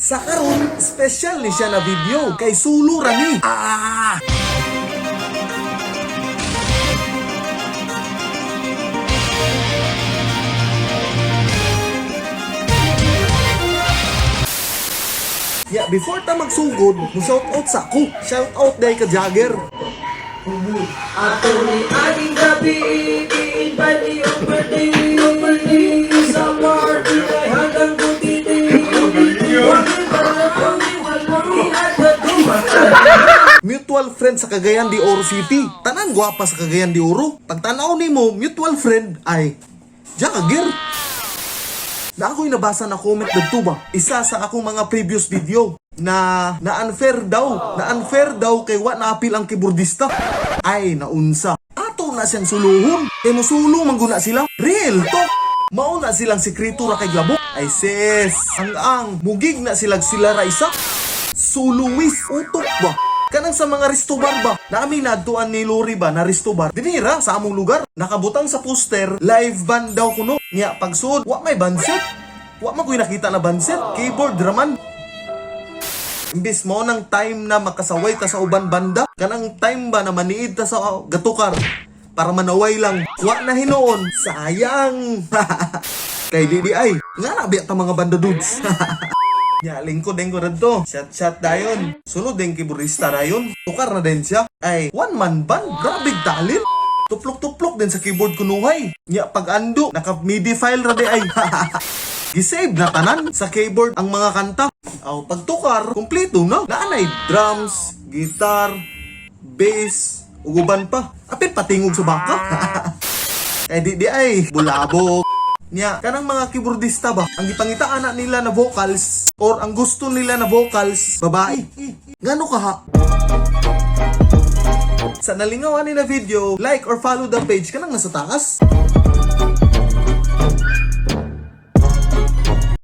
Sa karon, special ni siya na video kay sulo ra ni. Ah! Yeah, before ta magsugod, mo shout out sa ako. Shout out dahil ka Jagger. Ato ni aning gabi, i-invite iyong birthday, birthday sa party ay hanggang butiti. Mutual friend sa Cagayan de Oro City. Tanan gwapa sa Cagayan de Oro. Pagtanaw nimo, mutual friend ay Jagger. Na ako'y nabasa na comment dadto ba? Isa sa akong mga previous video na na unfair daw, na unfair daw kay wa na apil ang keyboardista. Ay naunsa. Ato na siyang suluhon. Kay musulo man guna sila. Real talk. Mao na silang sekreto ra kay Glabok. Ay sis, ang mugig na silag sila ra isa. Suluwis utok ba? Kanang sa mga restobar ba? Nami nadtuan ni Lori ba na restobar? Dinira sa among lugar. Nakabutang sa poster, live band daw kuno. Nya pagsuod, wa may bandset. Wa man ko'y nakita na bandset. Keyboard raman. Imbis mo nang time na makasaway ta sa uban banda, kanang time ba na maniid ta sa gatukar para manaway lang. Wa na hinuon, sayang. Kay DDI, nga na biya ta mga banda dudes. Nya, lingkod din ko radto. Chat chat dayon. Sunod din kiburista dayon. Tukar na din siya. Ay, one man band. Grabe talent. Tuplok-tuplok din sa keyboard kunuhay. Nya, pag ando, naka MIDI file ra di ay. Gisave na tanan sa keyboard ang mga kanta. Aw, pagtukar, kumpleto na. Naanay drums, guitar, bass, uguban pa. Apit patingog sa baka. Eh di di ay bulabog. Nya, kanang mga keyboardista ba, ang gipangitaan na nila na vocals or ang gusto nila na vocals, babae. Ngano ka ha? Sa nalingaw ani na video, like or follow the page kanang nasa taas.